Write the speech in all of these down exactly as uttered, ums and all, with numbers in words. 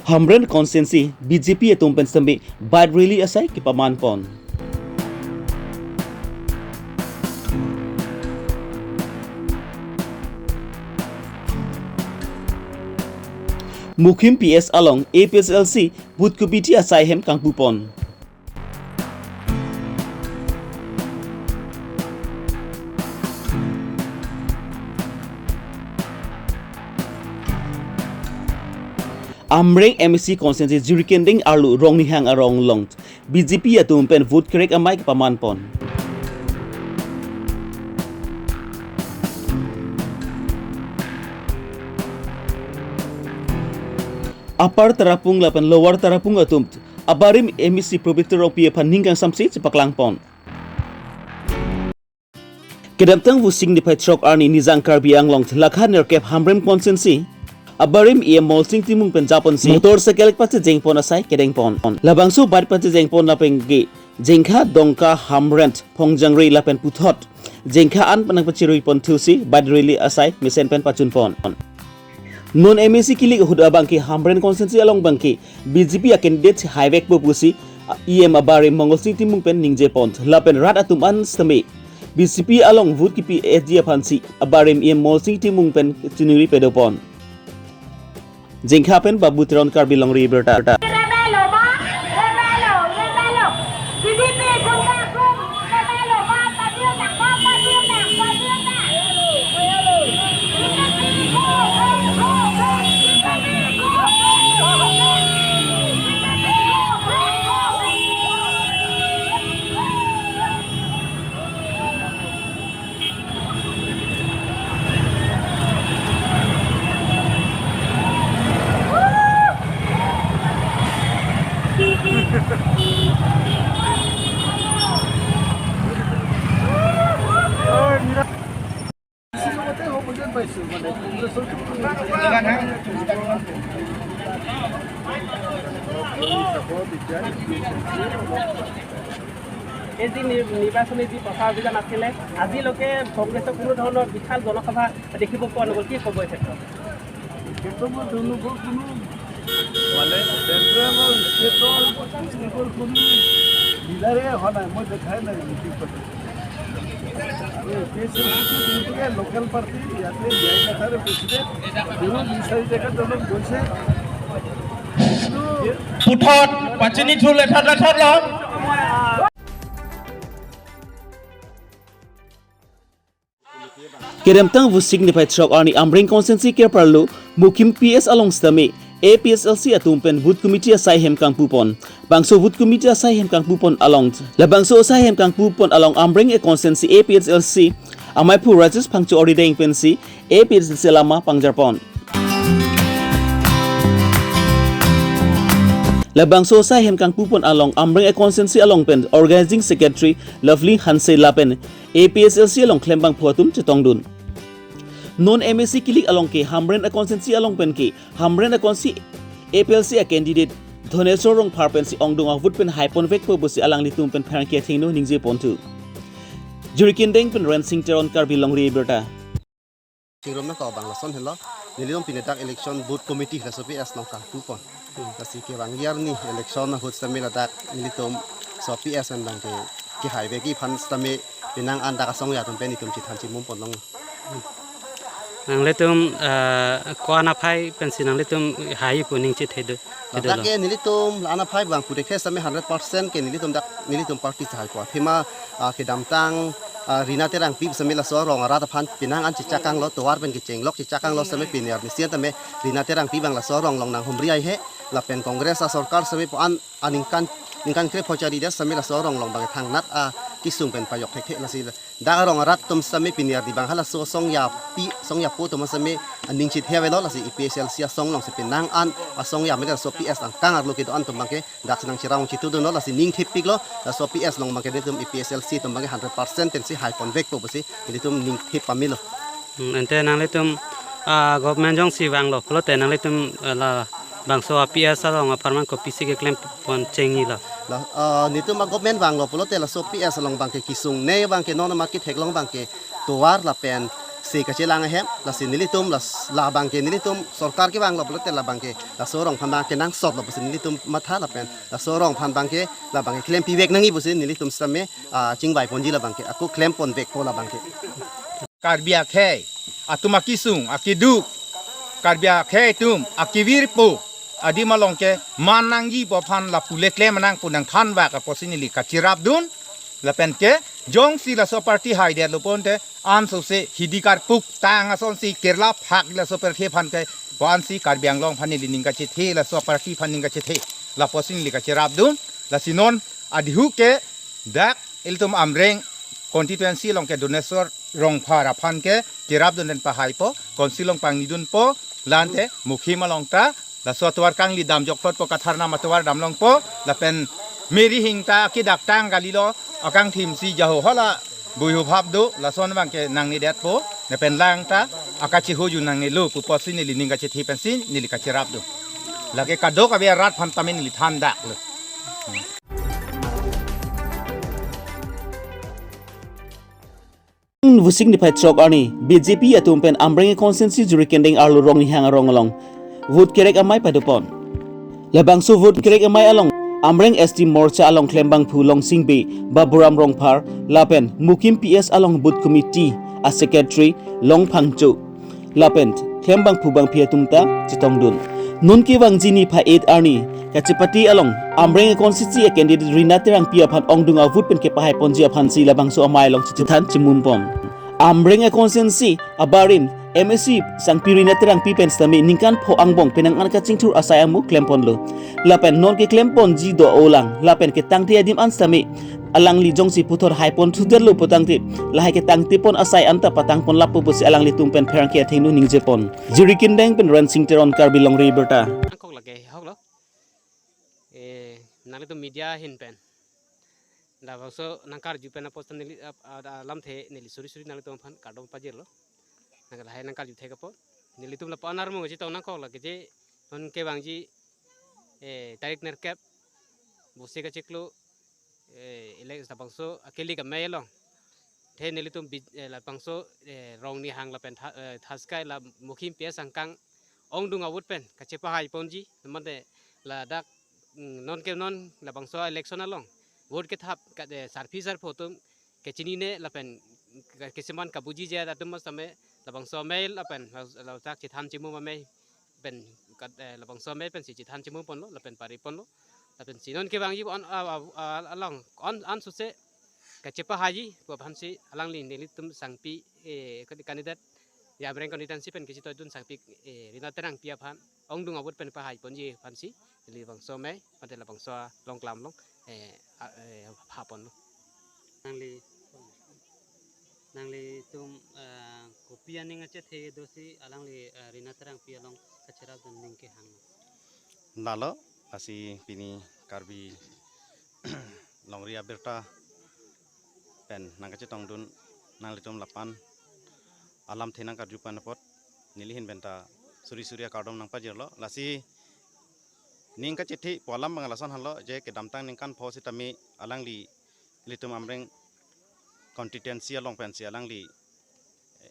Hamren constituency B J P atum pen sitame bike rally asai kepaman pon. Mukhim P S along A P H L C booth committee asai hem kangpu pon. Amreng M A C constituency Jirikindeng arlo Rongnihang arong along B J P atum pen vote kerek amei kepaman pon. Upper Tarapung lapen Lower Tarapung atum abarim M A C Pabitra Rongpi aphan ning kangsamse chepaklang pon. Kedamtang Vosik niphai throk arni Nijang Karbi Anglong lakha nerkep Hamren constituency abarim E M Molsing Timung pen japonsi motorcycle pachejeng pon asai kedeng pon. Labangso bike pachejeng pon lapen ke Jengkha, Dongka, Hamren, Phongjangri lapen puthot Jengkha an pen nangpachirui pon thusi bike rally asai mesen pen pachun pon. Non M A C kilik ahut abangke Hamren constituency along abangke B J P a candidate haivekpo pusi E M abarim Mongolsing Timung pen ningje pon lapen rat atum an sitame B J P along vote kipi edi aphansi abarim E M Molsing Timung pen chiningri pedo pon. Jengkha pen Babu Teron, Karbi Longri Abirta. এই যি নি-, নিৰ্বাচনী যি প্ৰচাৰ অভিযান আছিলে, আজিলৈকে কংগ্ৰেছৰ কোনো ধৰণৰ বিশাল জনসভা দেখিব পোৱা নগ'ল, কি ক'ব এই ক্ষেত্ৰত? ক্ষেত্ৰত মই তেওঁলোকৰ কোনো, মানে, চেণ্ট্ৰেল আৰু ষ্টেটৰ তেওঁলোকৰ কোনো লিডাৰে অহা নাই, মই দেখাই নাই মিটিং পাতি। আৰু এ পি এইচ এল চিটো যোনটোকে লোকেল পাৰ্টি, ইয়াতে জে আই কাথাৰে প্ৰেচিডেণ্ট, তেওঁ দুই চাৰি জেগাত অলপ গৈছে। কিন্তু পুথত পাচনি থুল এঠাত এঠাত লম। Kedamtang Vosik niphai throk arni Amreng constituency kerparlo Mukhim P S along sitame A P H L C atum pen booth committee asai hem kangpu pon. Bangso booth committee asai hem kangpu pon along, labangso asai hem kangpu pon along Amreng a constituency A P H L C amaiphu Rajesh Phangcho arideng pensi A P H L C alama pangjar pon. Labangso asai hem kangpu pon along Amreng a constituency along pen organizing secretary Lovely Hanse lapen A P H L C along klembangphu atum chetongdun. Non M A C kilik along ke Hamren a constituency along pen ke Hamren a constituency A P H L C a candidate Dhoneswar Rongphar pensi ongdung a vote pen hai ponvekpo pusi alanglitum pen pherangke athengno ningje ponthu. Jirikindeng pen Rensing Teron, Karbi Longri Abirta. Chingrum na ko bang lason helo. Nelitum pini dak election booth committee laso P S along kangpu pon. Lasi kevang arni election ahut sitame ladak nelitum laso P S an bang ke kehai vekji aphan sitame penang an dak asong ya atum pen nelitum chethan chimum pon long. Nanglitum, eh, ko-an aphai pensi nanglitum hai pu ning chethedun, ladak thedunlo. Ke nelitum la-an aphai bang pudek sitame hundred percent ke nelitum dak nelitum party chehai ko. Athema, ah, kedamtang, ah, Rina Terangpi sitame laso arong arat aphan penang an chechakanglo, tovar pen kechenglok chechakanglo sitame pini arni sitame Rina Terangpi bang laso arong along nanghumri ai he, lapen Congress a sorkar sitame pu-an aningkan, ningkan krepho chari det sitame laso arong along bang thangnat akesung pen pajok thekthe lasi dak arong arat atum sitame pini arni bang halaso asong ya pi, asong ya po atum sitame aning chethe avelo lasi A P H L C asong alongsi penang an asong ya mete laso P S angkang arlo kedo-an atum bang ke dak si nangcherang chitudunlo lasi ning thepiklo laso P S along bang ke nelitum A P H L C atum bang ke hundred percent pensi hai ponvekpo pusi nelitum ning thep pamelo. Hmm, ante nanglitum, ah, government jongsi vanglo pulote nanglitum, ah, labangso a P S along apharman kopisi keklem pon chenglilo? La, ah, nelitum a government vanglo pulote laso P S along bang ke kesung ne bang ke non amat ketheklong bang ke tovar lapen se kachelang ahem, lasi nelitum las-, labangke nelitum sorkar kevanglo pulote labangke laso arong aphan abang kenangsotlo pusi nelitum matha lapen laso arong aphan abangke labangke klempivek nangji pusi nelitum sitame, ah, chingvaiponji labangke, ako klemponvekpo labangke. Karbi akhei atum akesung akeduk, Karbi akhei atum akevirpo adim along ke man nangji pu aphan lapu le klem nang pu nangthanvak apotsi neli kacherapdun. Lapen ke jongsi laso party haidetlo pulote ansose hidi karpuk tang asonsi kerla phak laso party aphan ke, ko-ansi Karbi Anglong aphan neli ning kachethe, laso party aphan ning kachethe, lapusi neli kacherapdun. Lasi non adihuk ke dak ilitum Amreng constituency along ke Doneswar Rongphar aphan ke cherapdun pen pahaipo, council along pangnidunpo, la-ante Mukhim along ta laso atovar kangli damjokplotpo, Kathar Nam atovar damlongpo, lapen Mary Hing ta kedak tang kalilo, akangthimsi jaho hala buihu bhap do, lason abangke nangnidetpo, lapen lang ta akachehoju nangnelo pu apotsi neli ning kachethe pensi neli kacherapdun. Lake kadokave arat aphan tame neli thandaklo. Vosik niphai throk arni B J P atum pen Amreng constituency Jirikindeng arlo Rongnihang arong along vote kerek amei padopon. Labangso vote kerek amei along Amreng S T Morcha along klembangphu Longsing Bey, Baburam Rongphar lapen Mukhim P S along booth committee a secretary Long Phangcho lapen klembangphu bangphi atum ta chetongdun. Non kevangji niphai eight arni kachepate along Amreng constituency a candidate Rina Terangpi aphan ongdung avote pen kepahaiponji aphansi labangso amei along chethan chimumpon. Amreng constituency abarim M A C sangpi Rina Terangpi pen sitame ningkan pho angbong penang an kachingthur asai amu klemponlo. Lapen non keklemponji do-olang lapen ketangte adim an sitame alangli jongsi puthot haipon thudetlo putangte, lahai ketangtepon asai anta patangponlappo pusi alanglitum pen pherangke athengno ningjepon. Jirikindeng pen Rensing Teron, Karbi Longri Abirta. Nangkok lake hoklo. Eh, nanglitum media ahin pen labangso nangkarju pen apot neli ap-, a-, alamthe neli suri suri nanglitum aphan kardom pajirlo. Nang lahai nangkarju thek apot nelitum lapu-an armung chetong nangkok lake je non kevangji, eh, tarik nerkep, Vosik achiklo, eh, elek labangso akelik amei along. The nelitum bi-, eh, labangso, eh, Rongnihang lapen tha-, eh, Thaskai la Mukhim P S angkang ongdung avote pen kachepahaiponji, mate ladak, mm, non ke non labangso election along vote kethap ka, eh, sarpi sarpo atum kechinine lapen ke-, kisiman kabuji je atum mas tame labangso amei lapen la-, ladak chethan chimum amei pen kat, eh, labangso amei pensi chethan chimumponlo lapen pariponlo. Lapensi non kevangji an, a, a, a, along an, ansose kachepahaiji pu aphansi alangli nelitum sangpi, eh, kan-, candidate ya Amreng constituency pen kachetoidun sangpi, eh, Rina Terangpi aphan ongdung avote pen pahaiponji aphansi neli labangso amei mate labangso along klam along, eh, a, eh, phaponlo. Nangli, nanglitum, eh, kopi aning achethe dosi alangli, eh, Rina Terangpi along kacherapdun ning kehang? Lalo, lasi pini Karbi Longri Abirta pen nangkachetongdun nanglitum lapu-an alamthe nangkarju pen apot neli ahin penta suri suri akardom nangpajirlo. Lasi ning kachethe pu alam abang lason henlo je kedamtang ningkan pho sitame alangli ilitum Amreng constituency along pensi alangli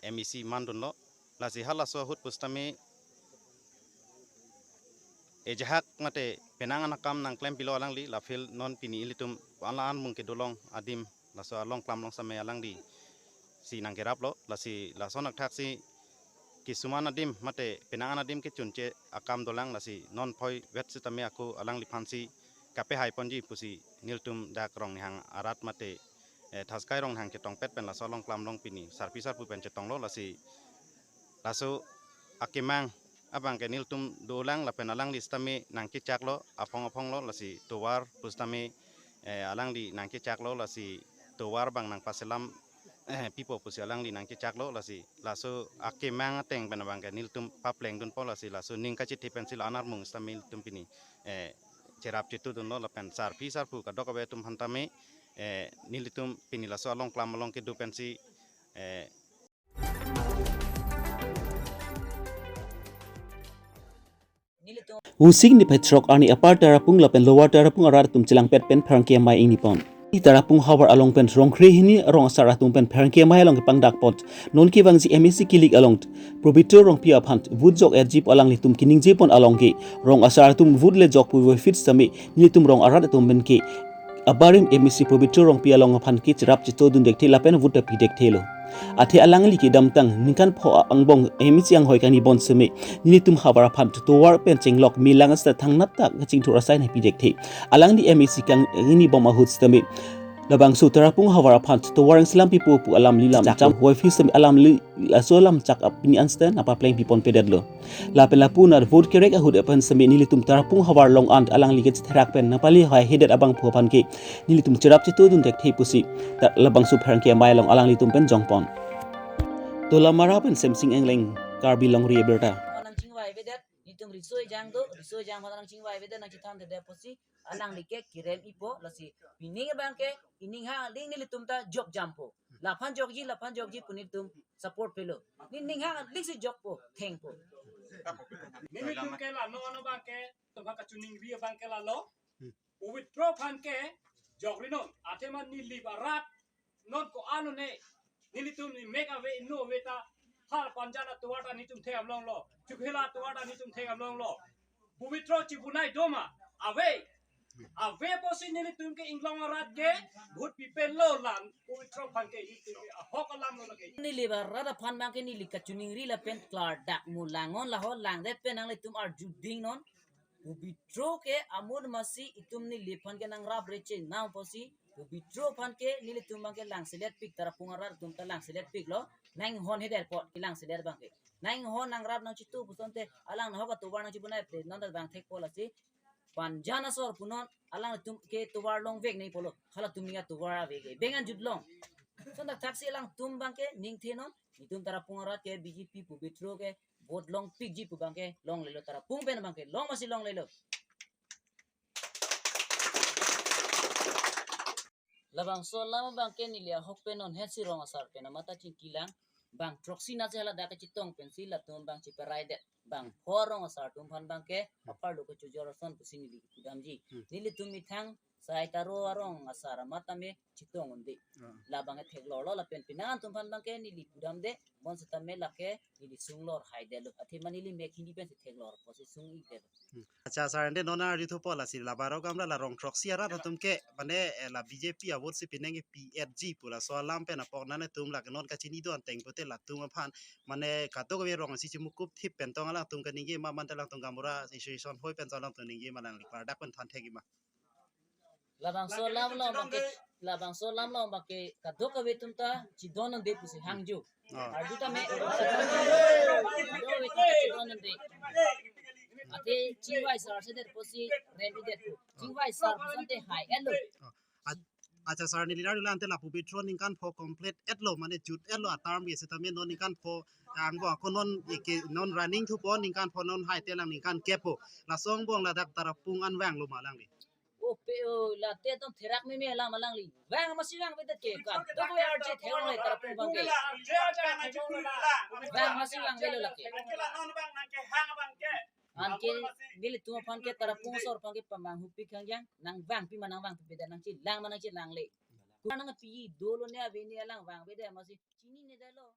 M A C mandunlo. Lasi halaso ahut pusitame ejahak mate penang an akam nangklempilo alangli, la field non pini ilitum ala armung kedolong adim laso along klam along sitame alanglisi nangkeraplo. Lasi lason akthaksi kisuman adim mate penang an adim kechunche akam dolang, lasi non phoivet sitame ako alangliphansi kapehaiponji pusi nelitum dak Rongnihang arat mate, eh, Thaskai Rongnihang chetongpet pen laso along klam along pini sarpi sarpo pen chetonglo. Lasi laso akemang abangke nelitum dolang lapen alangli sitame nangkechaklo, aphong aphonglo, lasi tovar pusitame, eh, alangli nangkechaklo, lasi tovar abang nangpaselam, eh, pipo pusi alangli nangkechaklo. Lasi laso akemang ateng pen abangke nelitum paplengdunpo. Lasi laso ning kachethe pensi la-an armung sitame nelitum pini, eh, cherap chetudunlo lapen sarpi sarpo kadokave atum aphan tame, eh, nelitum pini laso along klam along kedo pensi, eh, Vosik niphai throk arni Upper Tarapung lapen Lower Tarapung arat atum chelangpet pen pherangke amei ingnipon. Tarapung havar along pen rong kre hini rong asar atum pen pherangke amei along kepangdak pon. Non kevangji M A C kilik along Pobitro Rongpi aphan vote jok-etji pu alanglitum keningjepon along ke rong asar atum vote le jok pu voiphit sitame nelitum rong arat atum pen ke abarim M A C Pobitro Rongpi along aphan ke cherap chetodun dekthe lapen vote ta pi dekthelo. Athe alangli kedamtang ningkan pho angbong M A C anghoi kangni bom sitame nelitum havar aphan tovar pen chenglok melang seta thangnat ta kachingthur asai nangpi dekthe. Alangli M A C kangni bom ahut sitame labangso Tarapung havar aphan tovar ingselam pipo pu alamli lam chak voiphit sitame alamli laso alam chak apini an seta nangpapleng pipon pedetlo. Lapen lapu nat vote kerek ahut aphan sitame nelitum Tarapung havar along an alangli ke chetherak pen nangpali haihedet abangphu aphan ke nelitum cherap chetodun dekthe pusi ta labangso pherangke amei along alanglitum pen jongpon. Tolamara pen Semsing Engleng, Karbi Longri Abirta. Nangchingvai avedet, nelitum riso ejang do, riso ejang aphan nangchingvai avedet, nangchethan thedet pusi alangli ke kirem ipo, lasi pining abang ke ining ha ling nelitum ta jok jampo. Laphan jokji, laphan jokji pu nelitum support pelo. Ni ning ha ling si jokpo, thengpo. Nelitum ke la non abang ke, tum ha kachiningri abang ke lalo. Pobitro aphan ke jokri non, athema neli arat non ko-an ne, nelitum ni mek ave inut ave ta, har Panjan atovar ta nelitum thek-am longlo, Chokihola atovar ta nelitum thek-am longlo. Pobitro chibunai doma, ave, ave pusi nelitum ke inglong arat ke vote pipe lo lang, Pobitro aphan ke nelitum ke ahok alam lo lake. Neli arat aphan abang ke neli kachiningri lapen klardak mo lang non, laho langdet pen nanglitum arju ding non. Pobitro ke amun masi itum neliphan ke nangrap reche nang pusi. Pobitro aphan ke nelitum abang ke langselet pik, Tarapung arat atum ta langselet piklo. Nanghon hedet apot langselet abang ke. Nanghon nangrap nangchitu pusonte alang nahok atovar nangchibunai ple non ta bang thekpo lasi. Panjan asor punon alangtum ke tovar longvek nangji pulo. Halatum ning atovar ave ke. Bengan jutlong. Sonta thaksi alangtum abang ke ningthe non. Itum Tarapung arat ke B J P Pobitro ke vote longpikji pu abang ke longlelo, Tarapung pen abang ke long masi longlelo. Labangso alam abang ke neli ahok pen non hesi rong asar pen amat ta chingkilang, bang throksi nasi haladak kachetong pensi latum abang cheperai det. Bang pho rong asar atum aphan abang ke apar lo kachojor ason pusi neli pudamji. Hmm. Nelitum methang sai taro arong asar amat tame chetong un-e. Ah. Labang ke theklorlo lapen penang atum aphan abang ke neli pudamde, bonsitame lake neli sunglor haidetlo. Athema neli mek hini pensi theklor pusi sung-ikdetlo. Hmm. Accha, sir, ante non arjuthupo lasi labaro gamra la rong throksi arat atum ke, mane, eh, la B J P avote si pining ke P F G pu laso alam pen apok nangtum lake non kachini do-an teng pute latum aphan, mane, kadokave rong isi chimukup thip pen tong alangtum kaningje ma, mante alangtum gaonbura association hoi pen alangtum ningje ma, alangli klardak pen than thekji ma. Labangso alam along abang ke, labangso alam along abang ke kadokave atum ta chidon un-e pusi hangjo. Ah. Arju tame, kadokave atum ta chidon un-e. Athe chingvai sar sedet pusi rem-idet. Chingvai sar pusonte hai-etlo. Ah. Ach-, accha, sir, neli nangrilo ante la Pobitro ningkan pho complete etlo, mane jut etlo a-term ke, sitame non ningkan pho angbong ako non eke non running thupo, ningkan pho non haite lang ningkan kep po. Laso angbong ladak Tarapung an vanglo ma alangli? O pe o, late atum therak meme alam alangli. Vang masi vangvedet ke, kadokave arje theklongle Tarapung abang ke. Vang masi vangvelo lake. Anke nelitum aphan ke Tarapung asor aphan ke pamanghu pik kangjang, nangvangpi ma nangvangpipedet, nangchelang ma nangchelangle. Kurang nangpi dolo ne ave ne alang vangvedet masi chininedetlo.